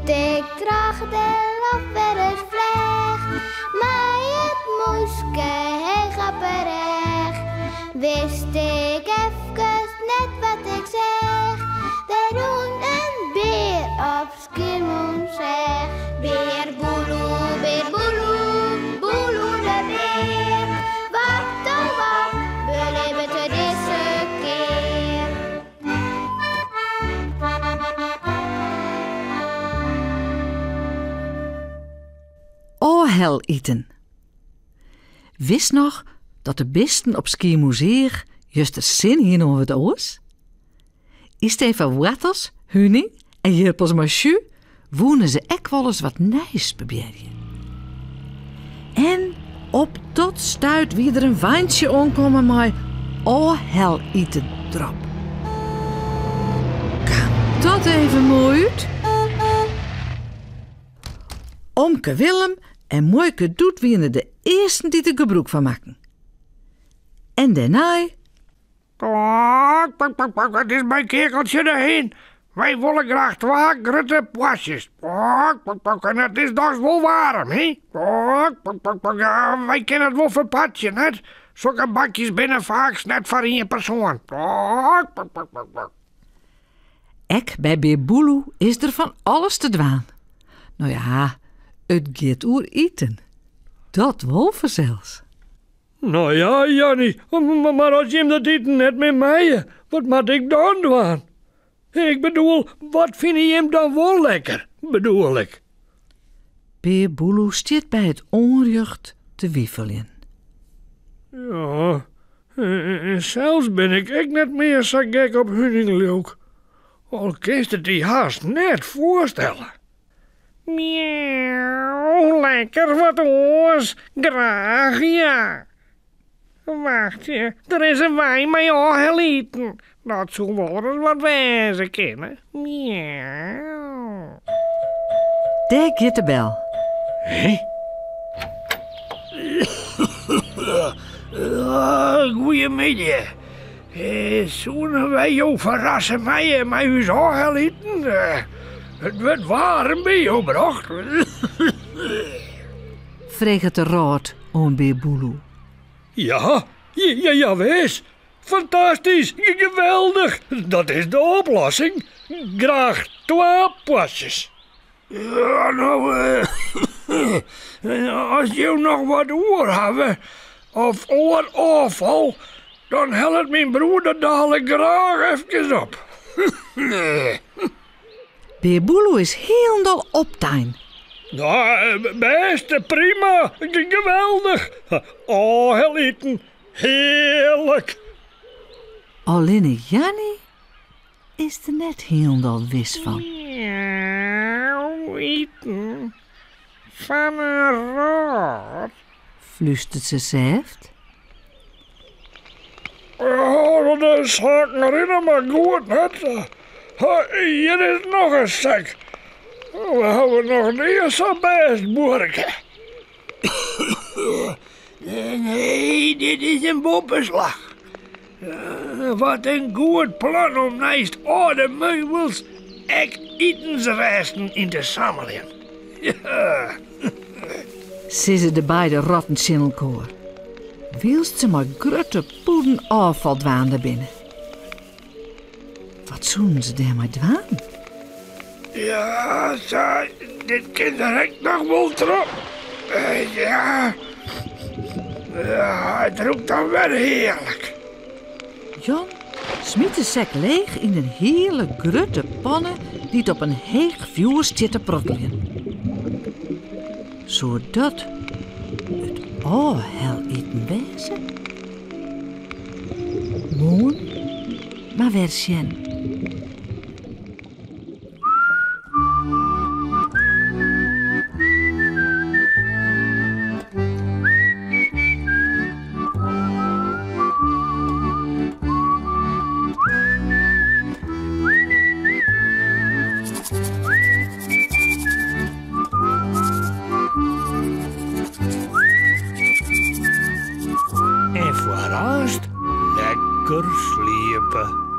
Doe't ik troch de loft wer ris fleach, mei it mûske heech op 'e rêch, wist ik efkes net wat ik seach. Der rûn in bear op Skiermûntseach. Bear Boeloe, bear Boeloe, Boeloe de bear. Wat oh wat belibbet er dizze kear? Ôfheliten. Witst noch dat de bisten op Skiermûntseach juster sin hiene oan wat oars? Ynstee fan woartels, huning en jirpels mei sjú woene se ek wolris wat nijs probearje. En op dat stuit wie der in weintsje oankommen mei ôfheliten derop. Kaam dat even moai út? Omke Willem en muoike Doet wiene de earsten dy't der gebrûk fan makken. En dêrnei It is mei keakeltsje de hin. Wy wolle graach twa grutte poarsjes. En it is dochs wol waarm, hè? Wy kinne it wol ferpartsje, net? Sokke bakjes binne faaks net foar ien persoan. Ek by Bear Boeloe is der fan alles te dwaan. No ja, it giet oer iten. Dat wol fansels. No ja, Janny, mar as jim dat iten net mear meie, wat moat ik dan dwaan? Ik bedoel, wat fine jim dan wol lekker, bedoel ik? Bear Boeloe stiet by it oanrjocht te wifeljen. Ja, en sels bin ik ek net mear sa gek op huning, leau 'k. Al kinst it dy hast net foarstelle. Miauw, lekker wat oars. Graach, ja. Wachtsje, der is in wein mei ôfheliten. Dat soe wolris wat wêze kinne. Miauw. Dêr giet de bel. Hé? Goeiemiddei. Soene wy jo ferrasse meie mei ús ôfheliten? It wurdt waarm by jo brocht. Freget de rôt oan Bear Boeloe. Ja, ja, jawis. Fantastysk, geweldich. Dat is de oplossing. Graach twa poarsjes. Ja, no, as jo noch wat oer hawwe, of oar ôffal, dan hellet myn broer dat dalik graach efkes op. Bear Boeloe is hielendal optein. No, bêste, prima, geweldich. Ôfheliten, hearlik. Allinne Janny Is der net hielendal wis fan. Miauw, iten fan in rôt. Flústert se sêft. Oh, de saken rinne mar goed, net? Hjir is noch in sek. We hawwe noch nea sa bêst buorke. Nee, dit is in boppeslach. Wat in goed plan om neist âlde meubels ek itensrêsten yn te sammeljen. Sizze de beide rotten tsjin elkoar, wylst se mei grutte pûden ôffal dwaande binne. Wat soenen se dêrmei dwaan? Ja, sa, dit kin der ek noch wol troch. Ja, ja, it rûkt dan wer hearlik. Jan smyt de sek leech yn in hiele grutte panne dy't op in heech fjoer stiet te protteljen. Soe dat it ôfheliten wêze? Moarn mar wer sjen. En foarearst lekker sliepe.